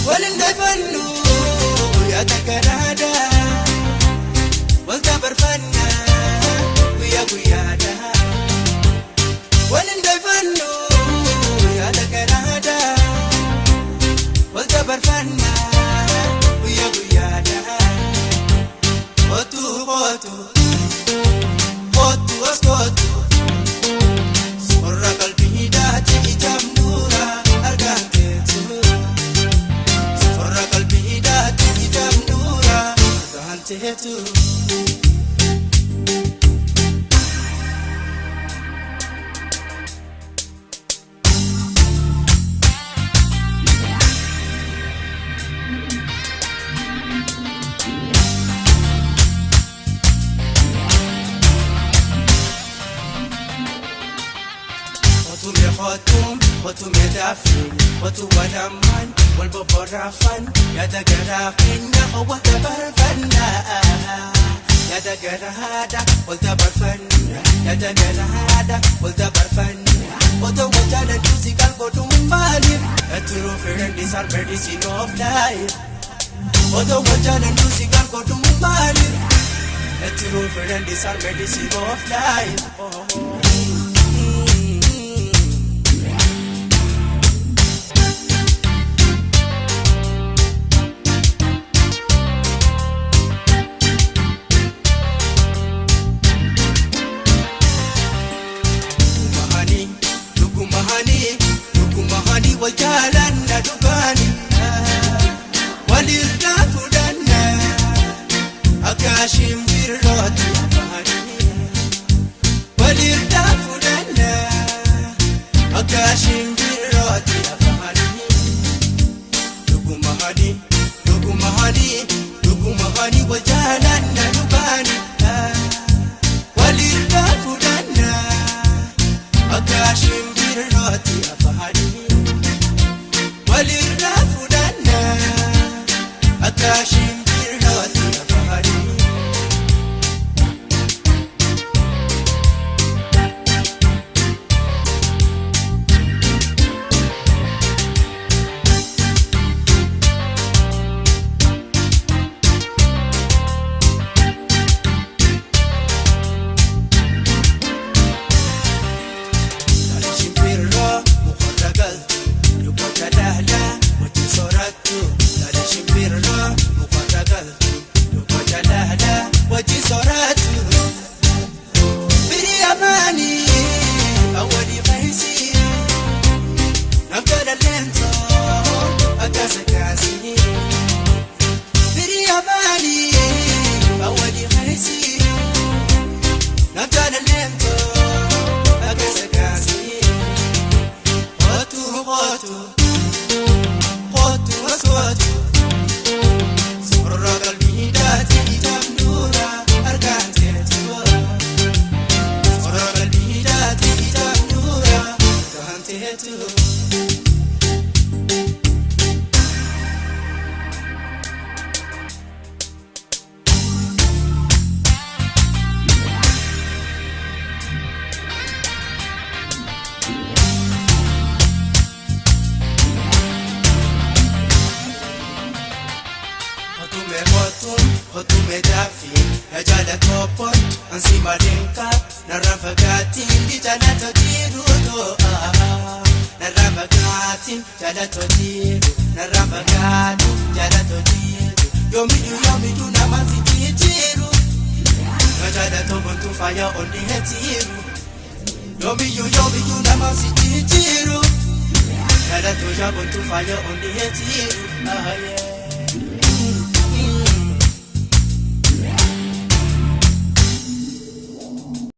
Waliin dafannuu yaada garaadha. Wal dabarfannaa guyyaa guyyaadha. Waliin dafannuu yaada garaadha. Wal dabarfannaa guyyaa guyyaadha. Kootu kootu kootu as kootu. Suuraa qalbii daati ijaam nuura argaan teetu. Suuraa qalbii daati ijaam nuura argaan teetu. Qotume qotuun qotume daafiin qotu walammaan wal bobboraafan yaada garaa keenya wal dabarfannaa. Yaada garaadha wal dabarfanna yaada garaadha wal dabarfanna. Otoo wal jaaladhu si kan godhuun maaliif? True friend is our medicine of life. Otoo wal jaaladhu si kan godhuun maaliif? True friend is our medicine of life. Oh, oh. Dhugumahanii, dhugumahanii, dhugumahanii wal jaalanna dhugaani. Walirraa fudhanna akka shimbirrooti afaanii. Walirraa fudhanna akka shimbirrooti afaanii. Dhugumahanii, dhugumahanii, dhugumahanii wal jaalanna dhugaani. Walirraa fudhanna akka shimbirrooti afaanii. Walirraa fudhanna akka shimbirrooti afaanii. Shimbirroo mukarra galtu lubbata laalaa wajjin soorattu. Dhala shimbirroo mukarra galtu lubbata laalaa wajjin soorattu. Firii afaanii awwalii fayyisii namta laleentoo akka sakaasii. Firii afaanii awwalii fayyisii namta laleentoo akka sakaasii. Kootu kootu kootu as kootu. Suuraa qalbii daati ijaam nuura argaan teetu. Suuraa qalbii daati ijaam nuura argaan teetu. Qotume qotuun qotume daafiin na jaala toppoon ansi malinka narra fagaatiin di jaalata jiru to'a. Narra fagaatiin jaalata jiru narra fagaatiin jaalata jiru yoomiyyuu yoomiyyuu nama si jijjiiru. Na jaalata bontuu faaya onni hetiiru yoomiyyuu yoomiyyuu nama si jijjiiru. Jaalata yaabontuu faaya onni hetiiru. Ah, yeah.